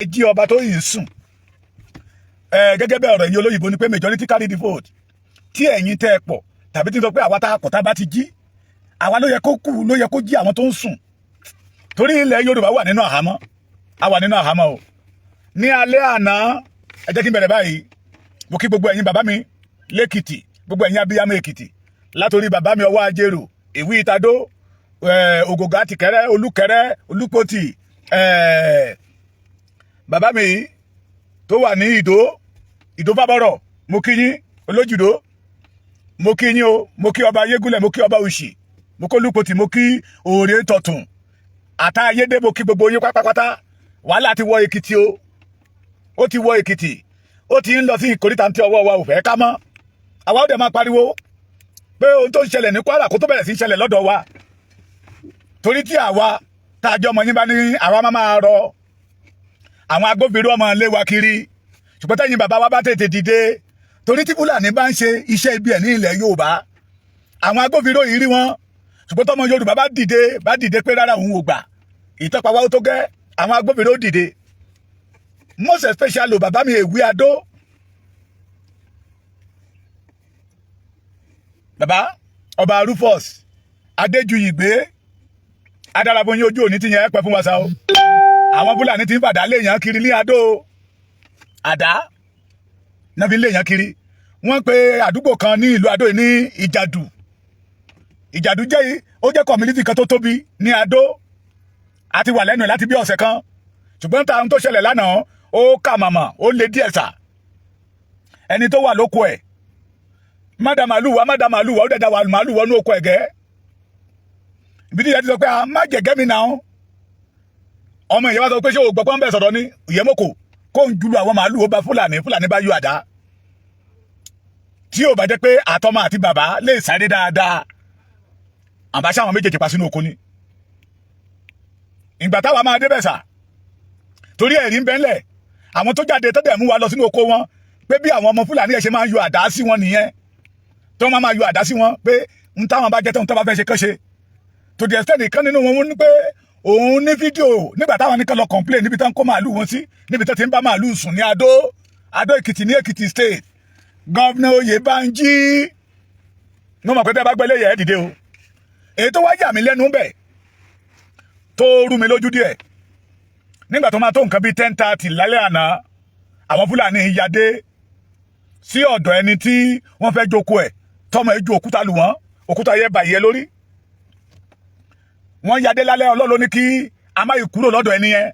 Jí ọba tó yìí ń sùn ẹ, gẹ́gẹ́ bẹ́ẹ̀ ọ̀rọ̀ ẹ̀yin olóyìnbó ni pé majority carry the vote. Tí ẹ̀yin tẹ́ ẹ pọ̀ tàbí tí ń sọ pé àwa tá a pọ̀, tá a bá ti jí, àwa ló yẹ kó kú, ló yẹ kó jí àwọn tó ń sùn, torí ilẹ̀ Yorùbá wà nínú àhámọ́. A wà nínú àhámọ́ o. Ní alẹ́ àná, ẹ jẹ́ kí n bẹ̀rẹ̀ báyìí. Mo kí gbogbo ẹ̀yin bàbá mi lẹ́kìtì, gbogbo ẹ̀yin abiyamọ Èkìtì, látòrí bàbá mi Ọwọ́ Ajérò, Ìwí Ìtàdó, Ògògà, Tìkẹ́rẹ́, Olúkẹ́rẹ́, Olúpọ̀tì, bàbá mi tó wà ní Ìdó, Ìdó Fábọ́rọ̀, mo kí yín. Olójúdó, mo kí yín o. Mo kí ọba Ayégúnlẹ̀, mo kí ọba Òṣì, mo kí Olúpọ̀tì, mo kí Òòrè Tọ̀tún àtàyédè, mo kí gbogbo yín pátápátá. Wàhálà ti wọ Èkìtì o. Ó ti wọ Èkìtì, ó ti ń lọ sí ìkórìtà tí ọwọ́ wa ò fẹ́ ká mọ́. Àwa ó dẹ̀ máa pariwo pé ohun tó ń ṣẹlẹ̀ ní Kwara kó tó bẹ̀rẹ̀ sí í ṣẹlẹ̀ lọ́dọ̀ wa, torí tí àwa tá a jọ ọmọ yín bá ní àwa máa rọ àwọn agbófinró ọmọ lé wa kiri. Ṣùgbọ́n tẹ́yìn bàbá wa bá tètè dìde, torí tí Fúlàní bá ń ṣe iṣẹ́ ibi ẹ̀ ní ilẹ̀ Yorùbá, àwọn agbófinró yìí rí wọn. Ṣùgbọ́n tọmọ Yorùbá bá dìde pé rárá, òun ò gbà, ìtọ́pa wa ó tó gẹ́, àwọn agbófinró dìde. Most especially bàbá mi Èwí Adó, bàbá ọba Rufus Adéjuyìgbé adarabóyin, ojú òní ti yẹn pẹ́ fún wa sa o. Àwọn Fúlàní ti ń fàdá léèyàn kiri ní Adó. Àdá náà fi ń léèyàn kiri. Wọ́n pe àdúgbò kan ní ìlú Adó yìí ní Ìjàdù. Ìjàdù jẹ́, ó jẹ́ community kan tó tóbi ní Adó. Àti wà lẹ́nu ẹ̀ láti bí ọ̀sẹ̀ kan, ṣùgbọ́n táwọn tó ṣẹlẹ̀ lánàá, ó kà màmá, ó lé díẹ̀ sà. Ẹni tó wà lóko ẹ̀, má da màálù wá, má da màálù wá, ó dẹ̀ da màálù wọnú oko ẹ̀gẹ́. Ibi tí ìyá ti sọ pé a má jẹ̀gẹ́ mi náà, ọmọ ìyá wa sọ pé ṣé o gbọ́ pọ́n bẹ́ẹ̀ sọ̀rọ̀ ní ìyẹ́mọ̀kò kó ń julu àwọn màálù, ó bá Fúlàní. Fúlàní bá yọ àdá. Tí ò bá jẹ́ pé àtọmọ àti bàbá lè sáré dáadáa, àbáṣá àwọn méjèèjì pa sínú oko ni. Ìgbà táwa máa débẹ̀ sà, torí ẹ̀rí ń bẹ́ńlẹ̀, àwọn tó jáde tó dẹ̀ mú wa lọ sínú oko wọn pé bí àwọn ọmọ Fúlàní ẹ̀ ṣe máa ń yọ àdá sí wọn nìyẹn, tó máa máa yọ àdá sí wọn pé ń táwọn bá jẹ́ tó ń tó bá fẹ́ ṣe kán ṣe. To the extent kan nínú wọn ní pé òun ní fídíò nígbà táwọn nìkan lọ complain níbi tó ń kó màálù wọn sí, níbi tó ti ń bá màálù sùn ní Adó, Adó Èkìtì ní Èkìtì State. Governor Oyèbánjí, mo mọ̀ pé tẹ́ bá gbẹ́lẹ́ yẹ̀ ẹ́ dìde o. Èyí tó wá yà mí lẹ́nu bẹ̀, tó rú mi lójú díẹ̀, nígbà tó máa tó nǹkan bíi 10:30 lálẹ́ àná, àwọn Fúlàní yadé sí ọ̀dọ̀ ẹni tí wọ́n fẹ́ jókòó ẹ̀, tọmọ ẹ̀ ju òkúta lù wọ́n, òkúta yẹ bàyẹ lórí. Wọ́n yadé lálẹ́. Ọlọ́run ló ní kí a má yìí kúrò lọ́dọ̀ ẹni yẹn,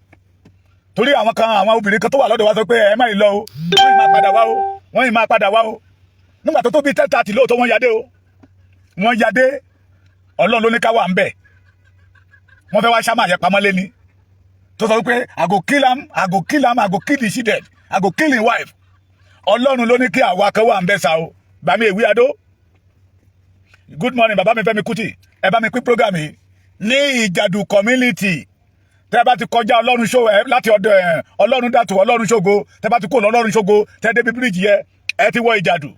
torí àwọn kan, àwọn obìnrin kan tó wà lọ́dọ̀ wa sọ pé ẹ má yìí lọ o, wọ́n yìí máa padà wá o, wọ́n yìí máa padà wá o. Nígbà tó tó bíi 10:30 lóòótọ́, wọ́n yadé o, wọ́n yadé. Ọlọ́run ló ní ká wà ń bẹ̀. Wọ́n fẹ́ wá ṣá máa yẹ pamọ́ lé ni, tó sọ wípé "I go kill am, I go kill am, I go kill the children, I go kill him wife." Ọlọ́run ló ní kí àwa kan wà ń bẹ̀ sá o. Bàmí Èwí Adó, good morning. Bàbá mi Fẹ́mi Kútì, ẹ bá mi pín program yìí ní Ìjàdù community. Tẹ́ bá ti kọjá Ọlọ́run ṣó ẹ láti ọ̀dọ̀ ẹ Ọlọ́run dàtú Ọlọ́run ṣógo, tẹ́ bá ti kó Ọlọ́run ṣógo, tẹ́ débi bíríìjì yẹ, ẹ ti wọ Ìjàdù.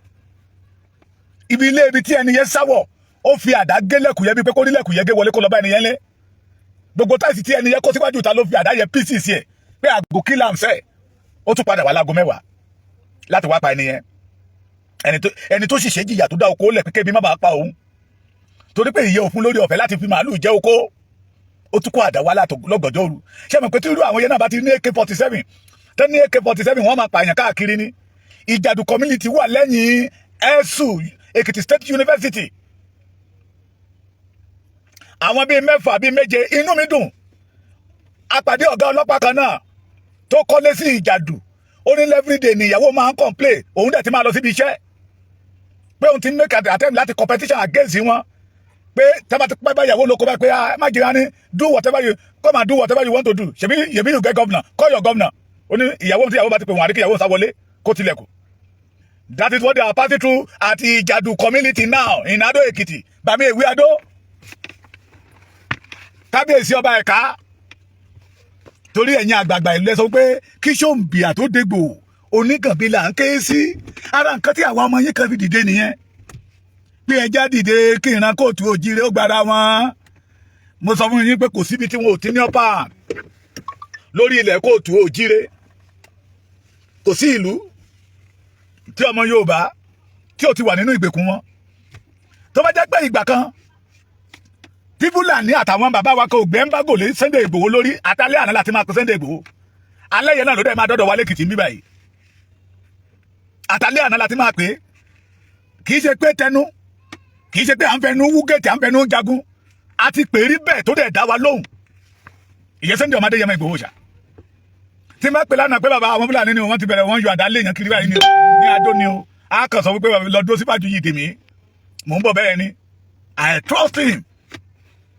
Ibi ilé ibi tí ẹni yẹn sáwọ̀, ó fi àdá gé lẹ̀kùn yẹn, bí pé kó rí lẹ̀kùn yẹn gé wọlé, kó lọ bá ẹni yẹn lé. Gbogbo tiles tí ẹni yẹn kó síwájú ta ló fi àdá yẹn pieces yẹ pé "I go kill am sẹ́." Ó tún padà wá láago 10 láti wá pa ẹni yẹn, ẹni tó ṣìṣẹ́ jìyà, tó dá oko lẹ̀ pé kébi má bàa pa òun, torí pé ìyẹ́ òfin lórí ọ̀fẹ́ láti fi màálù jẹ́ oko. Ó tún kó àdá wá lọ́gànjọ́ òru. Ṣé mọ̀ pé tí irú àwọn yẹn náà bá ti ní AK-47, tẹ́ ní AK-47, wọ́n máa pààyàn káàkiri ní Ìjàdù community wà lẹ́yìn ESU, Èkìtì State University. Àwọn bíi mẹ́fà, bíi méje. Inú mi dùn, apàdé ọ̀gá ọlọ́pàá kan náà tó kọ́lé sí Ìjàdù. Ó ní everyday ni ìyàwó máa ń complain, òun dẹ̀ ti máa lọ síbi iṣẹ́, pé òun ti make attempt láti competition against wọn, pé tẹ́bà ti pẹ́ bá ìyàwó lóko bá pé, "Ah, má jìnnà ní, do whatever you come and do whatever you want to do. Ṣebí you get governor, call your governor." Ó ní ìyàwó tí ìyàwó bá ti pè wọ́n, àdékè ìyàwó sá wọlé kó tilẹ̀kùn. That is what they are passing through at Ìjàdù community now in Ado Ekiti. Bàmí Èwí Adó, kábíyèsí ọba ẹ̀ka, torí ẹ̀yin àgbààgbà ìlú ẹ sọ pé kí sóńbìà tó dégbò oníkànbí là ń ké sí. Ara nǹkan tí àwọn ọmọ yín kan fi dìde nìyẹn, pé ẹja dìde kí ìran kóòtù òjìrè ó gbára wọn. Mo sọ fún yín pé kò síbi tí wọn ò ti ní ọ̀pá lórí ilẹ̀ kóòtù òjìrè. Kò sí ìlú tí ọmọ Yorùbá tí ò ti wà nínú ìgbèkùn wọn. Tó bá jẹ́ pé ìgbà kan tí Fúlàní àtàwọn bàbá wa kò gbé embargo lé Sunday Ìgbòho lórí, àtàlẹ́ àná láti máa kó Sunday Ìgbòho. Alẹ́ yẹn náà ló dẹ̀ máa dọ́dọ̀ wálé Èkìtì ń bí báyìí. Àtàlẹ́ àná láti máa pè é. Kì í ṣe pé tẹnu, kì í ṣe pé à ń fẹnu wú gẹ̀ẹ́tì, à ń fẹnu jagun. A ti pè rí bẹ́ẹ̀ tó dẹ̀ dá wa lóhùn. Ìyẹn Sunday ọmọdé yẹmọ Ìgbòho ṣá tí n bá pè lánàá pé bàbá, àwọn Fúlàní ni wọ́n ti bẹ̀rẹ̀, wọ́n yọ àdá léèyàn kiri báyìí ni o, ní Adó ni o, a kàn sọ wípé bàbá lọ dúró síwájú yìí tèmi, mò ń bọ̀. Bẹ́ẹ̀ ni, I trust him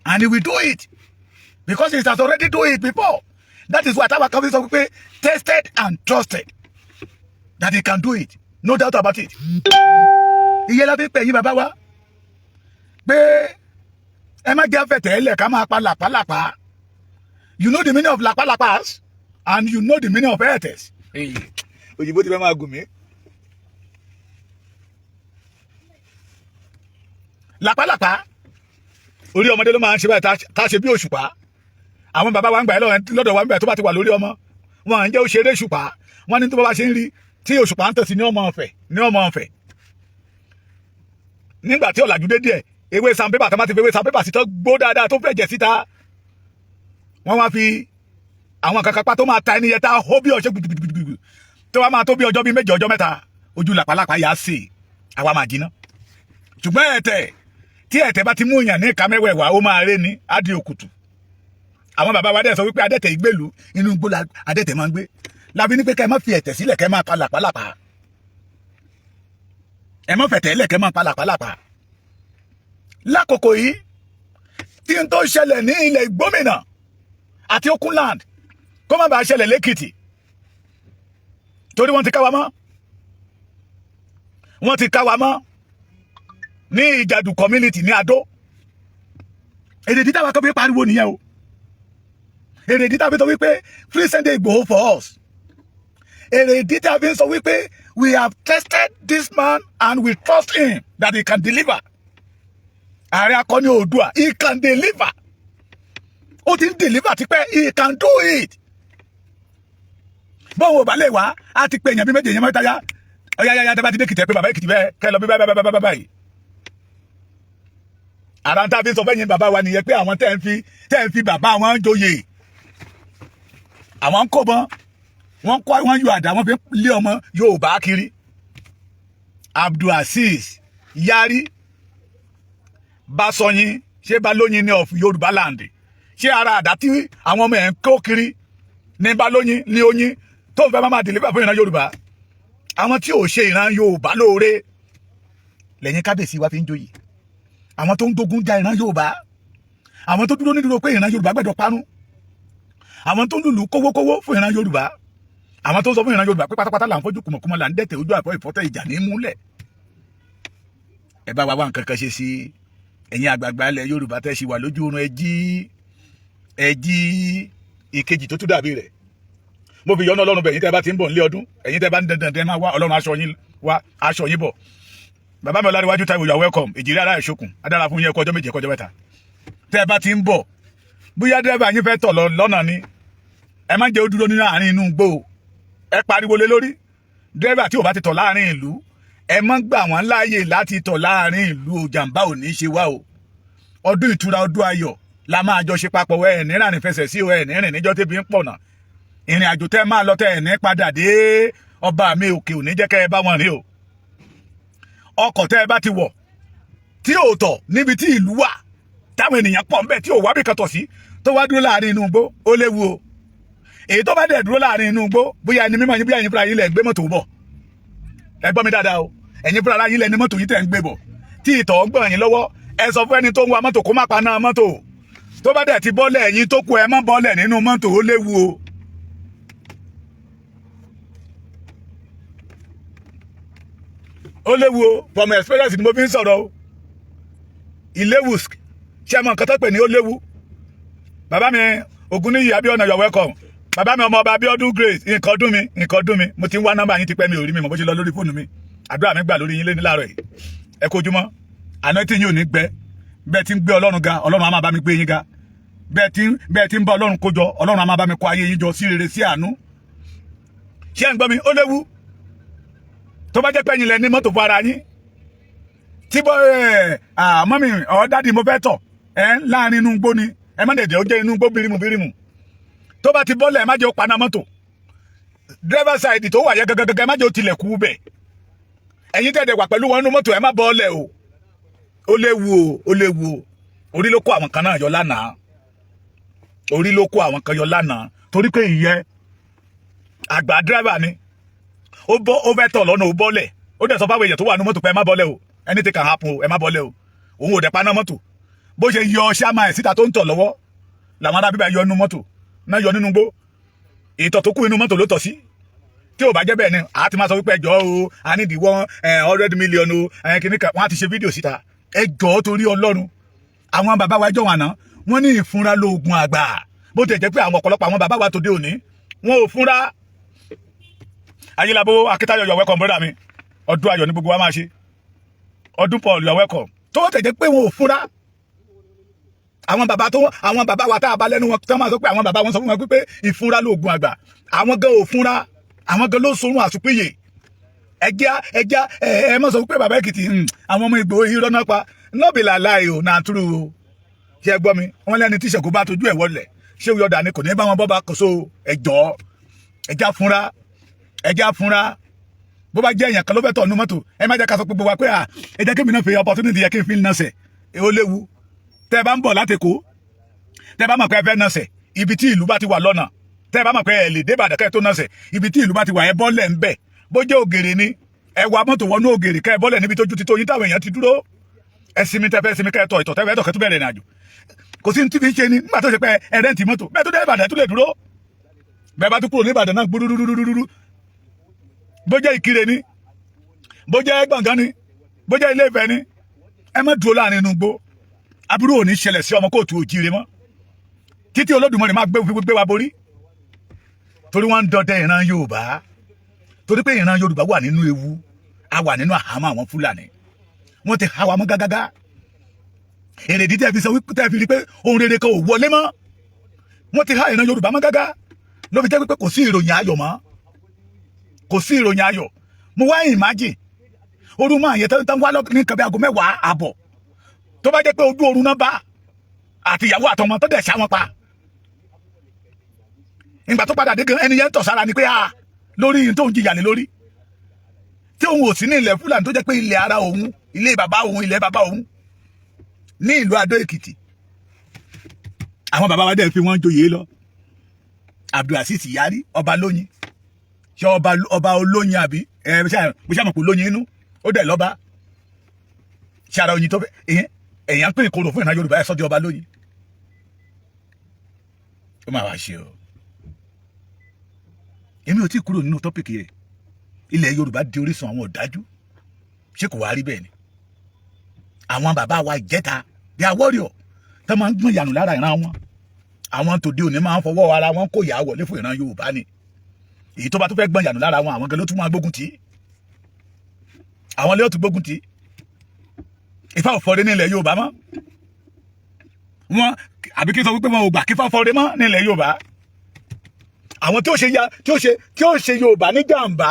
and he will do it because he has already do it before. That is why táwa kan fi sọ wípé tested and trusted that he can do it, no doubt about it. Ìyẹn la fi pè yín, bàbá wa, pé ẹ má jẹ́ fẹ̀tẹ̀ ká máa pa làpálàpá. You know the meaning of làpálàpás and you know the meaning of ẹ̀tẹ̀s. Òyìnbó ti fẹ́ máa gùn mí. Làpálàpá, orí ọmọdé ló máa ń ṣe báyìí, tá a ṣe bí òṣùpá. Àwọn bàbá wa ń gbà ẹ́ lọ́dọ̀ wa ń gbà tó bá ti wà lórí ọmọ wọn à ń jẹ́ òṣèré òṣùpá. Wọn ní tó bá ṣe ń rí tí òṣùpá ń tẹ̀sí ní ọmọ ọ̀fẹ́ ní ọmọ ọ̀fẹ́. Nígbà tí ọ̀làjú dé díẹ̀, ewé sandpaper, tó bá ti fi ewé sandpaper sí tó gbó dáadáa, tó fẹ̀jẹ̀ síta, wọ́n wá fi àwọn kankan pa tó máa ta ẹni yẹn, tá a hó bí ọṣẹ gbùdùgbùdùgbùdù, tó wá máa tó bí ọjọ́ bíi 2, ọjọ́ 3, ojú làpálàpá yà á sè, àwa máa jiná. Ṣùgbọ́n ẹ̀tẹ̀, tí ẹ̀tẹ̀ bá ti mú èèyàn ní ìka mẹ́wẹ̀ẹ̀wá, ó máa ré ni, á di òkùtù. Àwọn bàbá wa dẹ̀ sọ wípé adẹ́tẹ̀ ìgbèlú, inú igbó adẹ́tẹ̀ máa ń gbé. Lábí ní pé kẹ́ ẹ má fi ẹ̀tẹ̀ sílẹ̀, kẹ́ ẹ máa pa làpálàpá. Ẹ má fẹ̀tẹ̀ lẹ̀, kẹ́ ẹ máa pa làpálàpá. Lákòókò yìí tí n tó ṣẹlẹ̀ ní ilẹ̀ Ìgbómìnà àti Okunland kó má bàa ṣẹlẹ̀ lẹ́kìtì, torí wọ́n ti ká wa mọ́, wọ́n ti ká wa mọ́ ní Ìjàdù community ní Adó. Èrè ìdí táwa kan fi pariwo nìyẹn o. Èrè ìdí táwa fi sọ wípé free Sunday Igboho for us. Èrè ìdí táwa fi sọ wípé we have tested this man and we trust him that he can deliver. Ààrẹ akọni Oòduà, he can deliver. Ó ti ń deliver tipẹ́. He can do it. Bóun ò bá lè wá, á ti pè èèyàn bí méjì, èèyàn mẹ́ta yá. Ọ̀yá yá yá, tẹ́ bá ti dé Èkìtì, ẹ pé bàbá Èkìtì bẹ́ẹ̀, kẹ́ lọ bí báyìí báyìí báyìí. Ara ń tá a fi sọ fẹ́yìn bàbá wa nìyẹn pé àwọn tẹ́ ń fi bàbá wọn joyè, àwọn ń kó bọ́n, wọ́n kọ́, wọ́n yọ àdá, wọ́n fi lé ọmọ Yorùbá kiri. Abdulaziz Yari Basọyin, ṣé Balóyin ní of Yorùbá land? Ṣé ara àdá tí àwọn ọmọ ẹ̀ ń kó kiri ní Balóyin ní oyin tó ń fẹ́ máa deliver fún ìran Yorùbá? Àwọn tí ò ṣe ìran Yorùbá lóore lẹ́yìn kábíyèsí wa fi ń joyè. Àwọn tó ń dogun ja ìran Yorùbá, àwọn tó dúró nídúró pé ìran Yorùbá gbẹ́dọ̀ parun, àwọn tó ń lùlù kówókówó fún ìran Yorùbá, àwọn tó ń sọ fún ìran Yorùbá pé pátápátá là ń fojú kùmọ̀kùmọ̀, là ń dẹ̀tẹ̀, ojú àpọ̀ ìfọ́tẹ̀ ìjà ní múlẹ̀. Ẹ bá wa wá nǹkan kan ṣe sí. Ẹ̀yin àgbààgbà ilẹ̀ Yorùbá tẹ́ ṣì wà lójú oorun, ẹ jí, ẹ jí. Ìkejì tó tún dàbí rẹ̀, mo fi yọ́nú Ọlọ́run bẹ̀ yín. Tẹ́ bá ti ń bọ̀ nílé ọdún, ẹ̀yin tẹ́ bá ń dandan tẹ́ máa wá, Ọlọ́run aṣọ yín wá, aṣọ yín bọ̀. Bàbá mi Ọlárẹ̀wájú Táíwò, you are welcome. Ìjìrí ara ìṣokùn adára fún yín. Ẹkọ ọjọ́ 7, ẹkọ ọjọ́ 3. Tẹ́ bá ti ń bọ̀, bóyá dírẹ́bà yín fẹ́ tọ̀ lọ lọ́nà ni, ẹ má jẹ́ ó dúró nínú àárín inú igbó. Ẹ pariwo lé lórí. Dírẹ́bà tí ò bá ti tọ̀ láàrin ìlú, ẹ má gbà wọ́n láàyè láti tọ̀ láàrin ìlú. Jàǹbá ò ní í ṣe wá o. Ọdún ìtura, ọdún ayọ̀ la máa jọ ṣe papọ̀. Ẹ̀ ní rànìn fẹsẹ̀ sí o, ẹ̀ ní rìn níjọ́ tẹ́bi ń pọ̀nà. Ìrìn àjò tẹ́ máa lọ, tẹ́ ẹ̀ ní padà dé, ọba mi òkè ò ní jẹ́ kẹ́ ẹ bá wọn rìn o. Ọkọ̀ tẹ́ ẹ bá ti wọ̀ tí ò tọ̀ níbi tí ìlú wà, táwọn ènìyàn pọ̀ ńbẹ̀, tí ò wá bí kan tọ̀ sí, tó wá dúró láàrin inú igbó, ó léwu o. Èyí tó bá dẹ̀ dúró láàrin inú igbó, bóyá ẹni mímọ́ yín, bóyá ẹ̀yin fúnra yín lẹ̀ ń gbé mọ́tò bọ̀, ẹ gbọ́ mi dáadáa o, ẹ̀yin fúnra yín lẹ̀ ní mọ́tò yín tẹ̀ ń gbé bọ̀, tí ìtọ̀ ń gbọ̀n yín lọ́wọ́, ẹ sọ fún ẹni tó ń wa mọ́tò kó má paná mọ́tò. Tó bá dẹ̀ ti bọ́lẹ̀, ẹ̀yin tó kù, ẹ má bọ́lẹ̀ nínú mọ́tò, ó léwu o. Ó léwu o. From experience ni mo fi ń sọ̀rọ̀ o. Ìléwu, ṣé ẹ mọ nǹkan tó pè ní ó léwu? Bàbá mi Ògúnníyì Abíọ́nà, you are welcome. Bàbá mi ọmọ ọba Abíọ́dún Grace, nǹkan dún mi, nǹkan dún mi. Mo ti ń wá nọ́mbà yín tipẹ́, mi ò rí mi mọ̀ bó ṣe lọ lórí fóònù mi. Àdúrà mi gbà lórí yín lé ní láàárọ̀ yìí. Ẹ kojúmọ́ àná tí yín ò ní gbẹ. Bẹ́ẹ̀ tí ń gbé Ọlọ́run ga, Ọlọ́run á máa bá mi gbé yín ga. Bẹ́ẹ̀ tí ń bá Ọlọ́run kójọ, Ọlọ́run á máa bá mi kó ayé yín jọ sí rere, sí àánú. Ṣé ẹ̀ ń gbọ́ mi? Ó léwu. Tó bá jẹ́ pé ẹ̀yin lẹ ní mọ́tò fún ara yín, tí bọ́ ẹ̀ mummy ọ̀ daddy, mo fẹ́ tọ̀ ẹ̀ láàrin inú igbó ni, ẹ má dẹ̀dẹ̀ ó jẹ́ inú igbó bírímù bírímù. Tó bá ti bọ́lẹ̀, ẹ má jẹ́ ó paná mọ́tò. Driver side tó wà yẹ gẹ́gẹ́gẹ́, ẹ má jẹ́ ó tilẹ̀ kú bẹ̀. Ẹ̀yin tẹ̀dẹ̀ wà pẹ̀lú wọn nínú mọ́tò, ẹ má bọ́ọ̀lẹ̀ o. Ó léwu o, ó léwu o. Orí ló kó àwọn kan náà yọ lánàá. Orí ló kó àwọn kan yọ lánàá, torí pé ìyẹn àgbà driver ni. Ó bọ́, ó fẹ́ tọ̀ lọ́nà, ó bọ́lẹ̀. Ó dẹ̀ sọ fáwọn èèyàn tó wà nínú mọ́tò pé ẹ má bọ́lẹ̀ o, anything can happen o, ẹ má bọ́lẹ̀ o. Òun ò dẹ̀ paná mọ́tò. Bó ṣe yọ ṣáma ẹ̀ síta tó ń tọ̀ lọ́wọ́, làwọn ará bíbá yọ nínú mọ́tò náà, yọ nínú gbó. Ìtọ̀ tó kù inú mọ́tò ló tọ̀ sí. Tí ò bá jẹ́ bẹ́ẹ̀ ni, a ti máa sọ wípé ẹjọ́ o, a ní di 100 million o, kìíní kan, wọ́n á ti ṣe fídíò síta. Ẹjọ́, torí Ọlọ́run, àwọn bàbá wa ẹjọ́ wọn àná, wọ́n ní ìfúnra lóògùn àgbà. Bó ti jẹ́ pé àwọn ọ̀pọ̀lọpọ̀ àwọn bàbá wa tòde òní, wọn ò fúnra. Ayélabó Akíntayọ̀, you are welcome, brother mi. Ọdún ayọ̀ ní gbogbo wa máa ṣe. Ọdún Paul, you are welcome. Tó tẹ̀ jẹ́ pé wọn ò fúnra, àwọn bàbá tó, àwọn bàbá wa tá a bá lẹ́nu wọn, tó máa sọ pé àwọn bàbá wọn sọ fún wọn pé ìfúnra lóògùn àgbà, àwọn gan ò fúnra, àwọn gan ló sorun àsùpìyè. Ẹjá ẹjá ẹ ẹ mọ̀ sọ pé bàbá Èkìtì, àwọn ọmọ Ìgbòho, irọ́ náà pa. Nọ́ọ̀bì làláì o, náà túrú o. Ṣe gbọ́ mi? Wọ́n lẹ́ni tí ìṣẹ̀kú bá tójú ẹ̀ wọlẹ̀, ṣé oyọ̀dà ni kò ní bá wọn bọ́ bá kóso. Ẹjọ́, ẹjá fúnra, ẹjá fúnra. Bó bá jẹ́ èèyàn kan ló fẹ́ tọ̀ nú mọ́tò, ẹ má jẹ́ ká sọ pé gbogbo wa pé à ẹ jẹ́ kí mi náà fi opportunity yẹ kí n fi nọ́ọ̀sẹ̀. Ó léwu. Tẹ́ ẹ bá ń bọ̀ láti Èkó, tẹ́ ẹ bá mọ̀ pé ẹ fẹ́ nọ́ọ̀sẹ̀, ibi tí ìlú bá ti wà lọ́nà, tẹ́ ẹ bá mọ̀ pé ẹ lè dé Ìbàdàn kẹ́ ẹ tó nọ́ọ̀sẹ̀, ibi tí ìlú bá ti wà, ẹ bọ́lẹ̀ ń bẹ̀. Bó jẹ́ Ògèrè ni, ẹ wa mọ́tò wọnú Ògèrè, kẹ́ ẹ bọ́lẹ̀ níbi tójú ti tó yín, táwọn èèyàn ti dúró. Ẹ sinmi tẹ́ fẹ́ sinmi, kẹ́ ẹ tọ̀ ìtọ̀ tẹ́ fẹ́ tọ̀, kẹ́ tó bẹ̀rẹ̀ ìrìnàjò. Kò sí ní tí fi ń ṣe ni nígbà tó ṣe pé ẹ rent mọ́tò. Bẹ́ẹ̀ tó dé Ìbàdàn, tó lè dúró. Bẹ́ẹ̀ bá tún kúrò ní Ìbàdàn náà gbúdúdúdúdúdú, bó jẹ́ Ìkirè ni, bó jẹ́ Gbọ̀ngàn ni, bó jẹ́ Ilé Ifẹ̀ ni, ẹ má dúró láàrin inú igbó. Aburú ò ní ṣẹlẹ̀ sí ọmọ kóòtù òjíire mọ́ títí Olódùmarè máa gbé wa borí, torí wọ́n ń dọdẹ ìran Yorùbá, torí pé ìran Yorùbá wà nínú ewu. A wà nínú àhámọ́ àwọn Fúlàní, wọ́n ti há wa mọ́ gágágá. Èrèdí tẹ́ fi sọ wípé tẹ́ fi rí pé ohun rere kan ò wọlé mọ́, wọ́n ti há ìran Yorùbá mọ́ gágá, ló fi jẹ́ pé kò sí ìròyìn ayọ̀ mọ́, kò sí ìròyìn ayọ̀. Mo wá imagine orú máa yẹ tán wá ní nǹkan bí aago 10:30, tó bá jẹ́ pé ojú oorun náà bá àti ìyàwó àtọmọ tó dẹ̀ ṣá wọn pa. Ìgbà tó padà dé gan, ẹni yẹn ń tọ̀ sára ni pé a lórí yìí tó ń jìyà lé lórí, tí òun ò sí ní ilẹ̀ Fúlàní, tó jẹ́ pé ilẹ̀ ara òun, ilé bàbá òun, ilẹ̀ bàbá òun ní ìlú Adó Èkìtì. Àwọn bàbá wa dẹ̀ fi wọ́n joyè lọ. Abdulaziz Yari, ọba lóyin, ṣé ọba olóyin àbí ẹ mo ṣe àmọ̀ pé olóyin inú ó dẹ̀ lọ́ba ṣe ara oyin tó fẹ́. Èèyàn ń pè ìkorò fún ìran Yorùbá, ẹ̀ sọ́ di ọba lóyin. Ó máa wá ṣe o. Èmi ò tí kúrò nínú topic yẹn. Ilẹ̀ Yorùbá di orísun àwọn ọ̀dájú. Ṣé kò wá rí bẹ́ẹ̀ ni? Àwọn bàbá wa ìjẹta, they are warrior tó máa ń gbọ́n ìyànù lára ìran wọn. Àwọn tòde òní máa ń fọwọ́ ara wọn kó ìyà wọlé fún ìran Yorùbá ni. Èyí tó bá tó fẹ́ gbọ́n ìyànù lára wọn, àwọn gan ló tún máa gbógun tì í, àwọn lè tún gbógun tì í. Ifá ò fọre ní ilẹ̀ Yorùbá mọ́ wọn, àbí kí n sọ wípé wọn ò gbà kí Ifá fọre mọ́ ní ilẹ̀ Yorùbá. Àwọn tí ó ṣe ya tí ó ṣe Yorùbá ní jàǹbá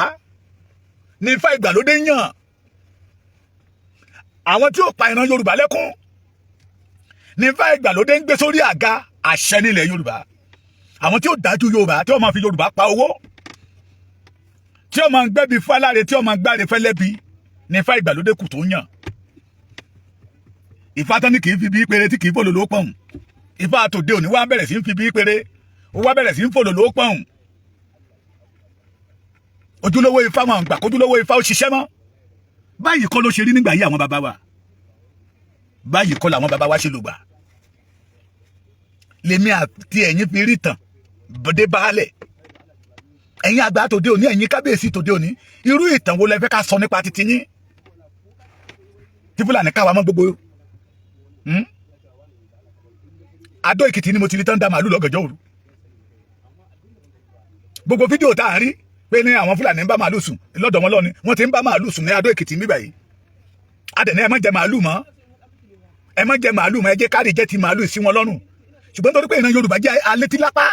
ní Ifá ìgbàlódé yàn. Àwọn tí ó pa ìran Yorùbá lẹ́kún ní Ifá ìgbàlódé ń gbé sórí àga àṣẹ nílẹ̀ Yorùbá. Àwọn tí ó dájú Yorùbá, tí ó máa fi Yorùbá pa owó, tí ó máa ń gbẹ́bí fáláre, tí ó máa ń gbáre fẹ́lẹ́bí ní Ifá ìgbàlódé kù tó yàn. Ifá tán ní kì í fi bí péré, tí kì í fòlò ló pọ̀n. Ifá tòde òní wá bẹ̀rẹ̀ sí ń fi bí péré, ó wá bẹ̀rẹ̀ sí ń fòlò ló pọ̀n. Ojúlówó Ifá wọn gbà kójúlówó Ifá ó ṣiṣẹ́ mọ́. Báyìí kọ́ ló ṣe rí nígbà yí àwọn bàbá wa. Báyìí kọ́ làwọn bàbá wa ṣe lò gbà. Lèmi àti ẹ̀yin fi rí tàn bọ́dé baálẹ̀. Ẹ̀yin àgbà tòde òní, ẹ̀yin kábíyèsí tòde òní, irú ìtàn wo lẹ fẹ́ ká sọ nípa titi yín tí Fúlàní káwa mọ́ gbogbo? Adó Èkìtì ni mo ti rí tán da màálù lọ́gànjọ́ òru. Gbogbo fídíò tá à ń rí pé ní àwọn Fúlàní ń bá màálù sùn lọ́dọ̀ wọn lọ́ni, wọ́n ti ń bá màálù sùn ní Adó Èkìtì níbà yìí. Adẹ̀ní ẹ má jẹ màálù mọ́, ẹ má jẹ màálù mọ́, ẹ jẹ́ káàdì jẹ́ ti màálù sí wọn lọ́rùn. Ṣùgbọ́n torí pé ìran Yorùbá jẹ́ alétílápá.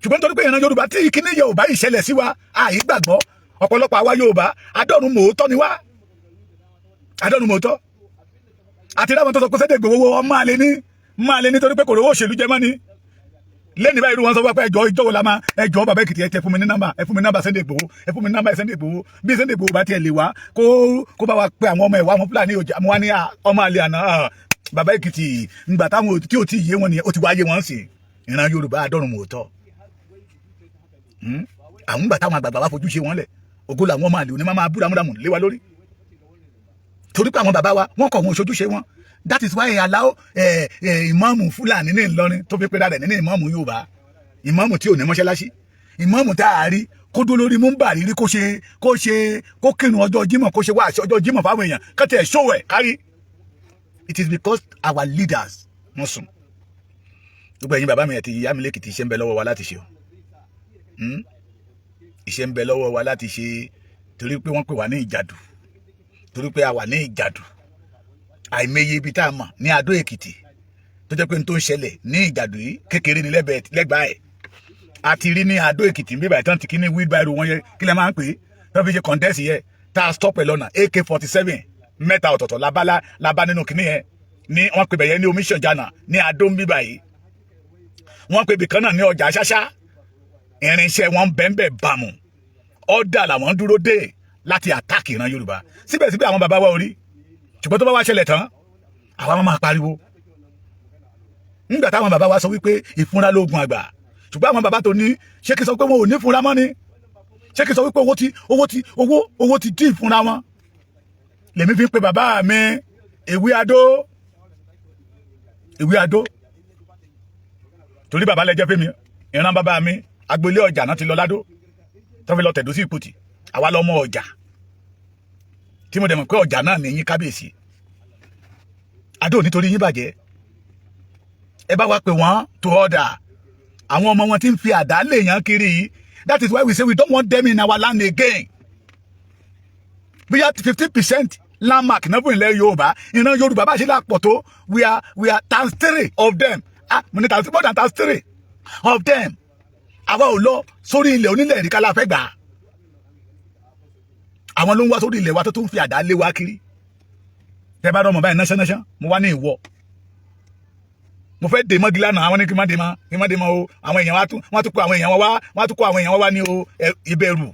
Ṣùgbọ́n nítorí pé ìran Yorùbá tí kíní Yorùbá ìṣẹ̀lẹ̀ sí wa, àìgbàgbọ́ ọ̀pọ̀lọpọ̀ àwa Yorùbá, adọ́run mòótọ́ ni wá, adọ́run mòótọ́. Àti láwọn tó sọ pé Sunday Igboho ọmọ àlè ní máa lè nítorí pé kò rówó òṣèlú jẹ mọ́ ni. Lẹ́ni báyìí, irú wọn sọ pé ẹjọ́ ìjọ́ wo la máa ẹjọ́ bàbá Èkìtì, ẹ tẹ fún mi ní nọ́mbà, ẹ fún mi ní nọ́mbà Sunday Igboho, ẹ fún mi ní nọ́mbà Sunday Igboho. Bí Sunday Igboho bá tiẹ̀ lè wá, kó bá wa pé àwọn ọmọ ẹ̀wà, àwọn Fúlàní òjà mo wá ní ọmọ àlè àná. Bàbá Èkìtì, ǹgbà táwọn tí ò tí ì yé wọn nìyẹn, ó ti wá yé wọn sí. Ìran Yorùbá, adọ́run mòótọ́. Àwọn ìgbà táwọn àgbààgbà wa fojú ṣe wọn lẹ̀, ògo làwọn ọmọ àlè òní máa bú ramúramù lé wa lórí, torí pé àwọn bàbá wa, wọn kọ̀ wọn òṣojúṣe wọn. That is why allow ìmáàmù Fúlàní ní Ìlọrin tó fi pera rẹ̀ nínú ìmáàmù Yorùbá, ìmáàmù tí ò ní mọ́ṣáláṣí, ìmáàmù tá a rí kó dúró lórí múmbàrí rí, kó ṣe kó kírun ọjọ́ Jímọ̀, kó ṣe wáàsí ọjọ́ Jímọ̀ fáwọn èèyàn kọ́tẹ̀ ẹ̀ ṣòwò ẹ̀ kárí. It is because our leaders, wọ́n sùn. Gbogbo ẹ̀yin bàbá mi àti ìyá mi lẹ́kìtì, iṣẹ́ ń bẹ lọ́wọ́ wa láti ṣe o. Iṣẹ́ ń bẹ lọ́wọ́ wa láti ṣe, torí pé wọ́n pè wá ní ìjàdù, torí pé a wà ní ìjàdù. Àìmọye ibi tá a mọ̀ ní Adó Èkìtì tó jẹ́ pé n tó ń ṣẹlẹ̀ ní ìjàdù yìí, kékeré ní lẹ́gbàá ẹ̀. A ti rí ní Adó Èkìtì bíbà ìtàn tí kí ní wheelbarrow wọn yẹ, kí lẹ máa ń pè é, tó fi ṣe contest yẹ, tá a stop ẹ̀ lọ́nà, AK-47 mẹ́ta ọ̀tọ̀ọ̀tọ̀ labá nínú kíní yẹn. Ní wọ́n pè bẹ̀yẹn ní omiṣànjànà ní Adó ń bíbà yìí. Wọ́n pè bìkan náà ní ọjà ṣáṣá. Irinṣẹ́ wọn bẹ́ẹ̀ bàmù, ọ̀dà làwọn dúró dé láti attack ìran Yorùbá. Síbẹ̀síbẹ̀, àwọn bàbá wa ò rí. Ṣùgbọ́n tó bá wá ṣẹlẹ̀ tán, àwa máa pariwo. Nígbà táwọn bàbá wa sọ wípé ìfúnra lóògùn àgbà, ṣùgbọ́n àwọn bàbá tó ní, ṣé kí sọ pé wọn ò ní fúnra mọ́ ni? Ṣé kí sọ wípé owó ti dín ìfúnra wọn? Lèmi fi ń pe bàbá mi Ìwé Adó, Ìwé Adó, torí bàbá lẹ́jẹ́ fẹ́mi. Ìran bàbá mi, agboolé ọjà náà ti lọ ládó tó fi lọ tẹ̀dó sí Ìpòtì. Àwa lọmọ ọjà, tí mo dẹ̀ mọ̀ pé ọjà náà ní yín. Kábíyèsí Adó, nítorí yín bàjẹ́, ẹ bá wa pè wọ́n to order. Àwọn ọmọ wọn tí ń fi àdá lè yàn kiri yìí, that is why we say we don't want them in our land again. Bóyá 15% landmark náà fún ilẹ̀ Yorùbá, ìran Yorùbá bá ṣe lápọ̀ tó, we are times three of them. Ah, mo ní times, more than times three of them. Àwa ò lọ sórí ilẹ̀ onílẹ̀ ìríkà la fẹ́ gbà. Àwọn ló ń wá sórí ilẹ̀ wa tó tún fi àdá lé wa kiri. Tẹ bá dọ́mọ báyìí náṣán náṣán, mo wá ní ìwọ, mo fẹ́ dè mọ́gí lánàá. Àwọn ní kí n má dè mọ́, kí n má dè mọ́ o. Àwọn èèyàn wa tún, wọ́n tún kó àwọn èèyàn wa wá, wọ́n tún kó àwọn èèyàn wa wá ní o. Ìbẹ̀rù,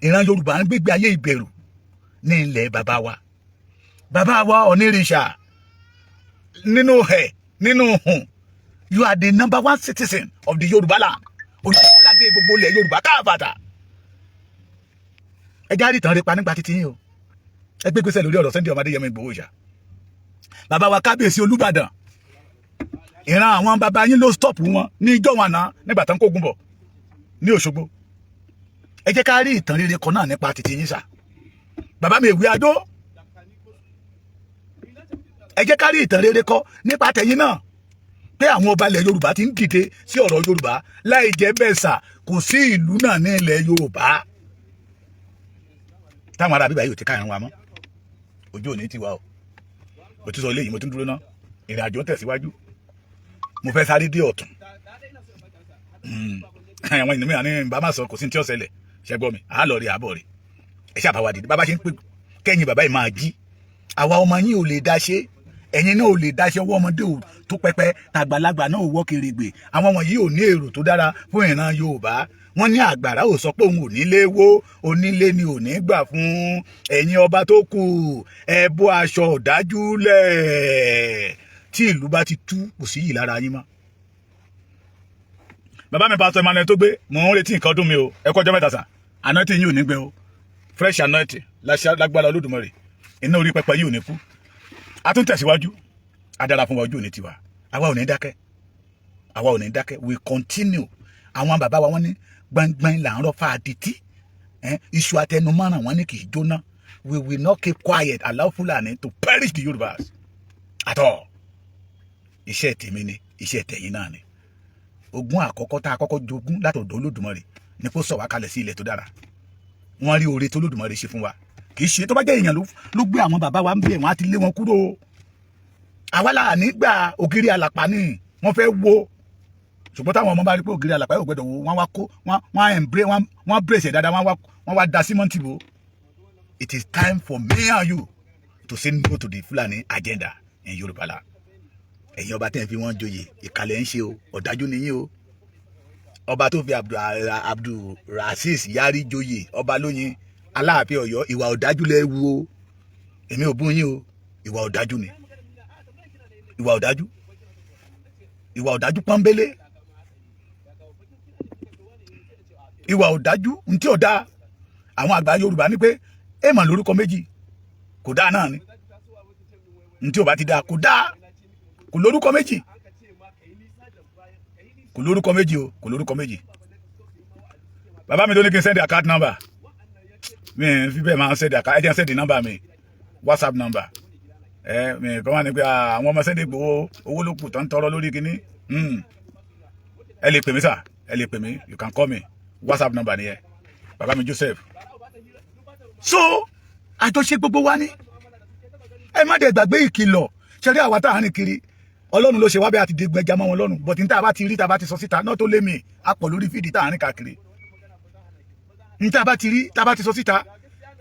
ìran Yorùbá ń gbégbé ayé ìbẹ̀rù ní ilẹ̀ bàbá wa. Bàbá wa Onírìṣà, nínú ẹ̀ nínú hùn, you are the number one citizen of the Yorùbá land, olùkọ́ládé gbogbo ilẹ̀ Yorùbá káàbàtà. Ẹ jáde tán rí pa nígbà títí yín o. Ẹ gbé gbèsè lórí ọ̀rọ̀ Sunday ọmọdé Yẹmí Ìgbòho ìṣà. Bàbá wa kábíyèsí Olúbàdàn, ìran àwọn bàbá yín ló stop wọn ní ìjọ wọn àná nígbà tán kógun bọ̀ ní Òṣogbo. Ẹ jẹ́ ká rí ìtàn rere kan náà nípa títí yín sà. Bàbá mi Ìwé Adó, ẹ jẹ́ ká rí ìtàn rere kọ nípa tẹ̀yìn náà, pé àwọn ọba ilẹ̀ Yorùbá ti ń dìde sí ọ̀rọ̀ Yorùbá. Láì jẹ́ bẹ́ẹ̀ sà, kò sí ìlú náà ní ilẹ̀ Yorùbá táwọn ará bíbá yìí ò ti ká ìran wa mọ́. Ojú òní ti wá o. Mo ti sọ eléyìí, mo ti ń dúró ná. Ìrìn àjò ń tẹ̀síwájú. Mo fẹ́ sáré dé ọ̀tún. Àwọn ènìyàn ní bá má sọ, kò sí ní tí ó ṣẹlẹ̀. Ṣẹgbọ́n mi, àá lọ rí àbọ̀ rí. Ẹ ṣáà bá wa dìde. Bàbá ṣe ń pè kẹ́yìn, bàbá yìí máa jí. Àwa ọmọ yín ò lè dá ṣe, ẹ̀yin náà ò lè dá ṣe. Ọwọ́ ọmọdé ò tó pẹpẹ, tàgbàlagbà náà ò wọ́ kèrègbè. Àwọn wọ̀nyí ò ní èrò tó dára fún ìran Yorùbá. Wọ́n ní àgbàrá ò sọ pé òun ò nílé wó, onílé ni ò ní gbà fún. Ẹ̀yin ọba tó kù, ẹ bó aṣọ ọ̀dájú lẹ̀. Tí ìlú bá ti tú, kò sí yìí lára yín mọ́. Bàbá mi, Pásítọ̀ Emmanuel tó gbé, mò ń retí nǹkan ọdún mi o. Ẹ kọjọ́ mẹ́ta sà. Anointing yìí ò ní gbẹ o, fresh anointing lágbára Olódùmarè. Iná orí pẹpẹ yìí ò ní kú. A tún tẹ̀síwájú, adára fún wa. Ojú ò ní tiwa. Àwa ò ní dákẹ́, àwa ò ní dákẹ́. We continue. Àwọn bàbá wa, wọ́n ní gbọ̀ngbọ̀n là ń rọ́ fa àdìtí, iṣu atẹnumọ́ràn, wọ́n ní kì í jóná. We will not keep quiet, allow Fulani to perish the Yorubas at all. Iṣẹ́ tèmi ni, iṣẹ́ tẹ̀yìn náà ni. Ogún àkọ́kọ́ tá a kọ́kọ́ jogún látọ̀dọ̀ Olódùmarè ni kó sọ̀ wá kalẹ̀ sí ilẹ̀ tó dára. Wọ́n rí oore tó Olódùmarè ṣe fún wa. Kì í ṣe tó bá jẹ́ èèyàn ló gbé àwọn bàbá wa ń bẹ̀, wọ́n á ti lé wọn kúrò. Àwa là nígbà ògiri àlàpà ni wọ́n fẹ́ wo. Ṣùgbọ́n táwọn ọmọ bá rí pé ògiri àlàpà yóò gbẹdọ̀ wò, wọ́n wá kó wọ́n embrace, wọ́n brace ẹ̀ dáadáa, wọ́n wá da símọ́ǹtì bò. It is time for me and you to say no to the Fulani agenda in Yorùbá land. Ẹ̀yin ọba tẹ́ ń fi wọ́n joyè, ìkàlẹ̀ ń ṣe o, ọ̀dájú ni yín o. Ọba tó fi Abdul Rasis Yari joyè ọba lóyin Aláàfin Ọ̀yọ́, ìwà ọ̀dájú lẹ wu o. Èmi ò bú yín o, ìwà ọ̀dájú ni, ìwà ọ̀dájú, ìwà ọ̀dájú pọ́nbélé, ìwà ọ̀dájú ntí ò dáa. Àwọn àgbà Yorùbá ní pé èèmọ̀ lórúkọ méjì, kò dáa náà ni. Ntí ò bá ti dáa, kò dáa, kò lórúkọ méjì, kò lórúkọ méjì o, kò lórúkọ méjì. Bàbá mi tó ní kí n send account number mi, fi bẹ́ẹ̀ máa ń send account. Ẹ jẹ́ n send number mi, WhatsApp number. Ẹ mi kọ́ wá ní pé àwọn ọmọ Sunday Igboho, owó ló kù tó ń tọrọ lórí kínní. Ẹ lè pè mí sà, ẹ lè pè mí, you can call me. WhatsApp number nìyẹn, bàbá mi Joseph. So àjọṣe gbogbo wa ní, ẹ má dẹ̀ gbàgbé ìkìlọ̀. Ṣe rí àwa tá à ń rìn kiri, Ọlọ́run ló ṣe wá bẹ́ẹ̀, àti digun ẹja mọ́ wọn lọ́rùn. But ní tá a bá ti rí, tá a bá ti sọ síta náà, tó lé mi a pọ̀ lórí fídì tá à ń rìn káàkiri. Ní tá a bá ti rí, tá a bá ti sọ síta,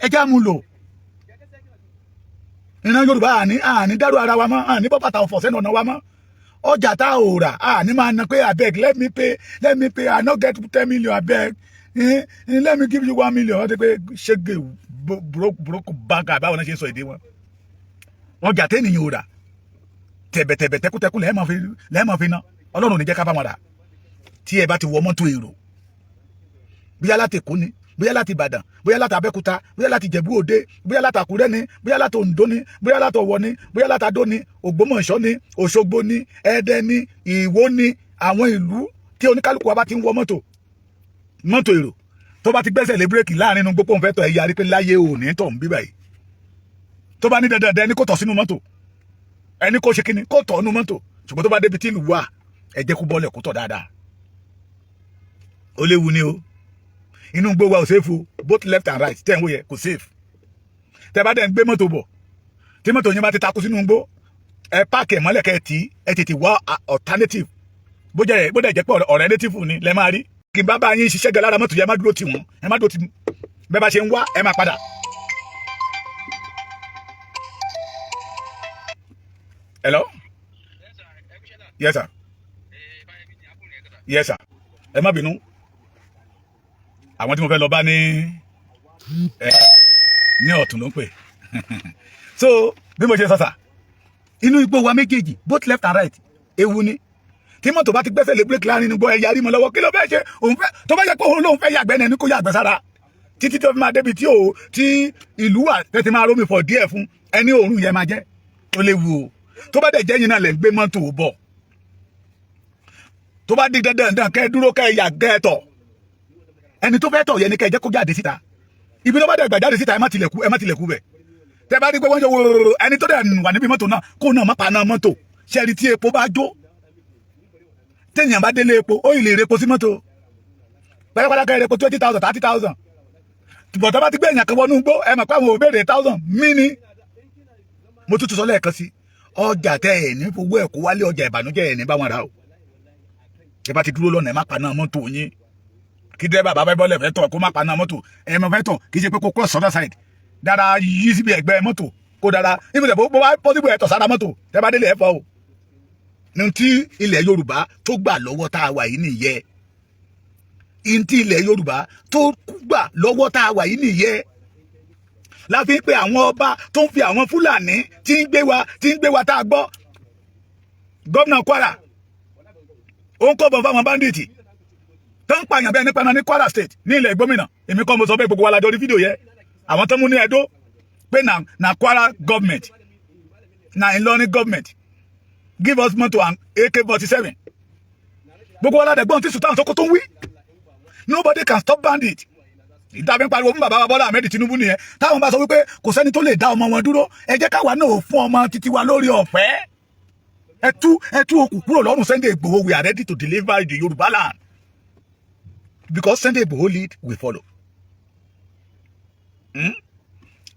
ẹja mú lò. Ìran Yorùbá, àní dárò ara wa mọ́, àní bọ́ bàtà ọ̀fọ̀ sẹ́nu ọ̀nà wa mọ́. Ọjà tá ò rà, àní máa ná pé, "Abeg, let me pay, let me pay, I no get 10 million, abeg, let me give you 1 million." Wọ́n ti pé ṣége broke bank, àbáwọn náà ṣe ń sọ èdè wọn. Ọjà tẹ́nìyàn ò rà, tẹ̀bẹ̀tẹ̀bẹ̀, tẹkútẹkú lẹ́ẹ̀mọ́ fi ná. Ọlọ́run ò ní jẹ́ ká bá wọn rà. Tí ẹ bá ti wọ mọ́tò èrò, bóyá láti Èkó ni, bóyá láti Ìbàdàn, bóyá láti Abẹ́òkúta, bóyá láti Ìjẹ̀bú Òde, bóyá láti Àkúrẹ́ ni, bóyá láti Oǹdó ni, bóyá láti Ọ̀wọ̀ ni, bóyá láti Adó ni, Ògbómọ̀ṣọ́ ni, Òṣogbo ni, Ẹdẹ ni, Ìwó ni, àwọn ìlú tí oníkálukú wa bá ti ń wọ mọ́tò èrò, tó bá ti gbẹ́sẹ̀ lé bírèkì láàrin inú gbogbo òun fẹ́ tọ̀, ẹ̀ yarí pé láyé ò ní tọ̀ ń bí báyìí. Tó bá ní dandan ẹni kò tọ̀ sínú mọ́tò, ẹni kò ṣe kíni, kò tọ̀ nínú mọ́tò. Ṣùgbọ́n tó bá débi tí ìlú wà, ẹ jẹ́ kó bọ́lẹ̀, kó tọ̀ dáadáa. Ó léwu ni o. Inú gbó wa ò safe o, both left and right. Tẹ́ ń wò yẹ kò safe. Tẹ́ bá dẹ̀ ń gbé mọ́tò bọ̀, tí mọ́tò yẹn bá ti takú sínú gbó, ẹ park ẹ̀ mọ́lẹ̀, kẹ́ ẹ tì í, ẹ tètè wá alternative. Bó jẹ́ bó dẹ̀ jẹ́ pé ọ̀rẹ́ native ni lẹ máa rí kí n bá bá yín ṣiṣẹ́ gan lára mọ́tò yẹn. Ẹ má dúró tì wọ́n, ẹ má dúró tì bẹ́ẹ̀. Bá ṣe ń wá, ẹ máa padà. Hello? Yes sir, yes sir. Ẹ má bínú, àwọn tí mo fẹ́ lọ bá ní ẹ ní ọ̀tún ló ń pè. So bí mo ṣe sọ sà, inú igbó wa méjèèjì, both left and right, ewu ni. Tí mọ́tò bá ti gbẹ́sẹ̀ lé bírèkì láàrin inú gbọ́, ẹ yarí mọ́ lọ́wọ́. Kí ló fẹ́ ṣe? Òun fẹ́, tó bá yẹ pé òun lòun fẹ́ yàgbẹ́ ní ẹni, kó yàgbẹ́ sára títí tó fi máa débi tí ò tí ìlú wà, tẹ́tí máa rómi fọ̀ díẹ̀ fún ẹni, òórùn yẹn máa jẹ́. Ó léwu o. Tó bá dẹ̀ jẹ́ yín náà lẹ̀ ń gbé mọ́tò bọ̀, tó bá di dandan dandan kẹ́ ẹ dúró, kẹ́ ẹ yàgbẹ́, ẹ tọ̀, ẹni tó fẹ́ tọ̀ yẹn ni kẹ́ ẹ jẹ́ kó jáde síta. Ibi tó bá dẹ̀ gbà jáde síta, ẹ má tilẹ̀kù, ẹ má tilẹ̀kù bẹ̀. Tẹ́ bá rí pé wọ́n ṣe wòrò, ẹni tó dẹ̀ wà níbi mọ́tò náà, kó náà má pa náà mọ́tò. Ṣẹ́ni tí epo bá jó, téèyàn bá délé epo, ó lè repo sí mọ́tò pátápátá, kẹ́ ẹ repo 20,000, 30,000. Bọ̀tọ́ bá ti gbé èèyàn kan wọnú gbó, ẹ mọ̀ pé àwọn ò béèrè thousand mí ni. Mo tún tún sọ lẹ́ẹ̀kan sí, ọjà tẹ ẹ̀ ní fowó ẹ̀ kó wálé, ọjà ìbànújẹ́, ẹ̀ ní bá wọn rà o. Ẹ bá ti dúró lọ́nà, ẹ má pa náà mọ́tò yín. Kí dẹ́rẹ́bà bá fẹ́ bọ́lẹ̀ fẹ́ tọ̀, kó má pa náà mọ́tò. Ẹ mọ̀ fẹ́ tọ̀, kì í ṣe pé kó cross other side dára, yí síbi ẹ̀gbẹ́ mọ́tò kó dára. Ibi tẹ̀ bó bá possible, ẹ̀ tọ̀ sára mọ́tò. Tẹ́ bá délé, ẹ̀ fọ́ o. Ní tí ilẹ̀ Yorùbá tó gbà lọ́wọ́ tá a wà yìí nìyẹn. Ní tí ilẹ̀ Yorùbá tó gbà lọ́wọ́ tá a wà yìí nìyẹn, láfi pé àwọn ọba tó ń fi àwọn Fúlàní tí ń gbé wa, tí ń gbé wa tá a gbọ́. Gómìnà Kwara, ó ń kó bọ̀ fáwọn bandit tó ń pààyàn bẹ́ẹ̀ nípa náà ní Kwara State, ní ilẹ̀ gómìnà. Èmi kọ́ mo sọ bẹ́ẹ̀, gbogbo wa la jọ rí fídíò yẹ àwọn tó mú ní Ẹdó pé na Kwara government, na Ìlọrin government give us motor and AK-47. Gbogbo wa ládẹ̀gbọ́n tí Sultan Sokoto ń wí, nobody can stop bandit. Ìtàbí ń pariwo fún bàbá wa Bọ́lá Ahmed Tinubu nìyẹn. Táwọn bá sọ wípé kò sẹ́ni tó lè dá ọmọ wọn dúró, ẹ jẹ́ káwa náà fún ọmọ títí wa lórí ọ̀fẹ́. Ẹ tú okùn kúrò lọ́rùn Sunday Igboho. We are ready to deliver the Yorùbá land because Sunday Igboho lead, we follow.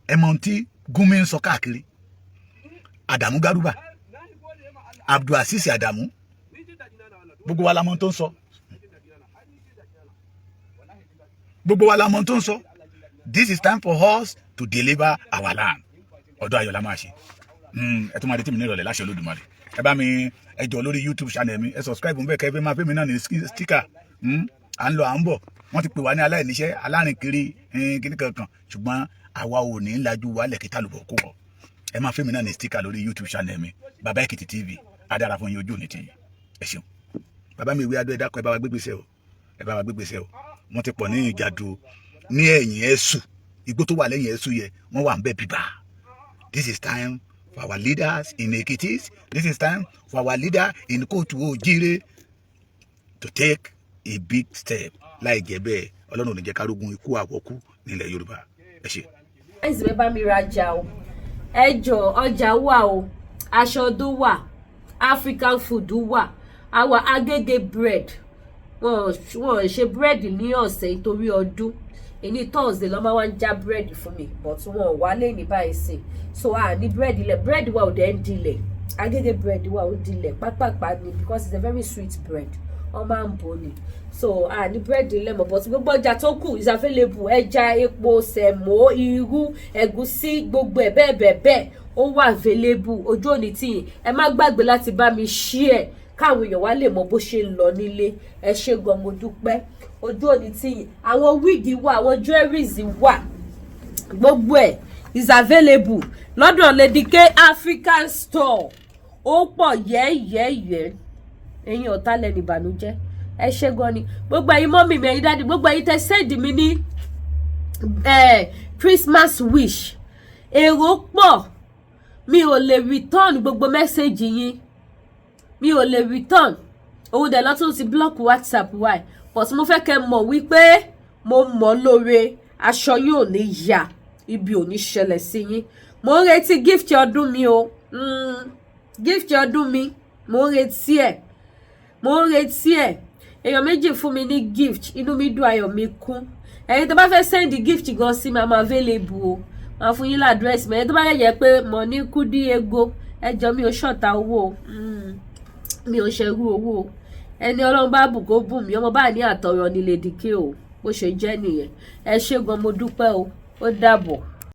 Ẹ mọ ohun tí Gumi ń sọ káàkiri, Adamu Garuba, Abdulaziz Adamu. Gbogbo wa la mọ̀ tó ń sọ, gbogbo wa la mọ̀ tó ń sọ. This is time for us to deliver our land. Ọdún ayọ̀ la máa ṣe. Ẹ tún máa retí mi ní ìrọ̀lẹ́ láṣẹ Olódùmarè. Ẹ bá mi, ẹ jọ, lórí YouTube channel mi, ẹ subscribe ń bẹ̀, kẹ́ ẹ fẹ́ máa fẹ́ mi náà ní sticker. À ń lọ, à ń bọ̀. Wọ́n ti pè wá ní aláìníṣẹ́, alárìnkiri, kíní kankan, ṣùgbọ́n àwa ò ní lajú wálẹ̀ kí tálùbọ̀ kó wọ̀. Ẹ máa fẹ́ mi náà ní sticker lórí YouTube channel mi, Baba Ekiti TV. Adára fún yín, ojú òní tiyín. Ẹ ṣeun. Bàbá mi, ìwé adó, ẹ dákun, ẹ bá wa gbégbèsè o, ẹ bá wa gbégbèsè o. Wọ́n ti pọ̀ ní Ìjàdù, ní ẹ̀yìn ẹ̀sù, igbó tó wà lẹ́yìn ẹ̀sù yẹ, wọ́n wà ń bẹ̀ bíbá. This is time for our leaders in Ekiti, this is time for our leader in Kóòtù Òjìrè to take a big step. Láì jẹ́ bẹ́ẹ̀, Ọlọ́run ò ní jẹ́ ká rógun ikú àwọ̀kú nílẹ̀ Yorùbá. Ẹ ṣé. Ẹ̀sìn mi, bá mi rajà o. Ẹ jọ, ọjà wà o, aṣọ ọdún wà, African food wà, àwa Agége bread. Wọn ṣe bread ní ọ̀sẹ̀ nítorí ọdún. Èní Thursday ló máa wá ń já bread fún mi, but wọn ò wálé ní báyìí sìn, so a ní bread ilẹ̀. Bread wa ò dẹ̀ ń dilẹ̀. Agége bread wa ò dilẹ̀ pápápá ni, because it's a very sweet bread, wọ́n máa ń bò ní. So a ní bread ilẹ̀ mọ̀, but gbogbo ọjà tó kù is available: ẹja, epo, sẹ̀mó, irú, ẹ̀gúsí, gbogbo ẹ̀ bẹ́ẹ̀ bẹ́ẹ̀ bẹ́ẹ̀, ó wà available. Ojú òní tìyìn. Ẹ má gbàgbé láti bá mi share káwọn èèyàn wá lè mọ bó ṣe ń lọ nílé. Ẹ ṣé gan, mo dúpẹ́. Ojú òní tìyìn. Àwọn wig wà, àwọn jewelries wà, gbogbo ẹ̀ is available lọ́dọ̀ Lady K African Store. Ó pọ̀ yẹ́yẹ́yẹ́. Ẹ̀yin ọ̀tá lẹ́nu ìbànújẹ́, ẹ ṣé gan ni. Gbogbo ẹ̀yin mummy mi, ẹ̀yin daddy, gbogbo ẹ̀yin tẹ́ send mi ní Christmas wish, èrò pọ̀, mi ò lè return gbogbo message yín, mi ò lè return. Òun dẹ̀ lọ́tún ti block WhatsApp wa, but mo fẹ́ kẹ́ mọ̀ wípé mo mọ̀ lóore. Aṣọ yóò ní yà, ibi ò ní ṣẹlẹ̀ sí yín. Mo ń retí gift ọdún mi o. Gift ọdún mi, mo ń retí ẹ̀, mo ń retí ẹ̀. Èèyàn méjì fún mi ní gift, inú mi dùn, ayọ̀ mi kún. Ẹ̀yin tó bá fẹ́ send gift gan sí mi, I'm available o. Máa fún yín ládírẹ́sì mi. Ẹ̀yin tó bá yẹ pé mo ní kúdí ego, ẹjọ́, mi ò ṣọ̀tá owó o. Mi ò ṣerú owó o. Ẹni Ọlọ́run bá bù kó bù mí, ọmọ báyìí ní àtọrọ ní Lady K o. Bó ṣe jẹ́ nìyẹn. Ẹ ṣé gan, mo dúpẹ́ o. Ó dàbọ̀.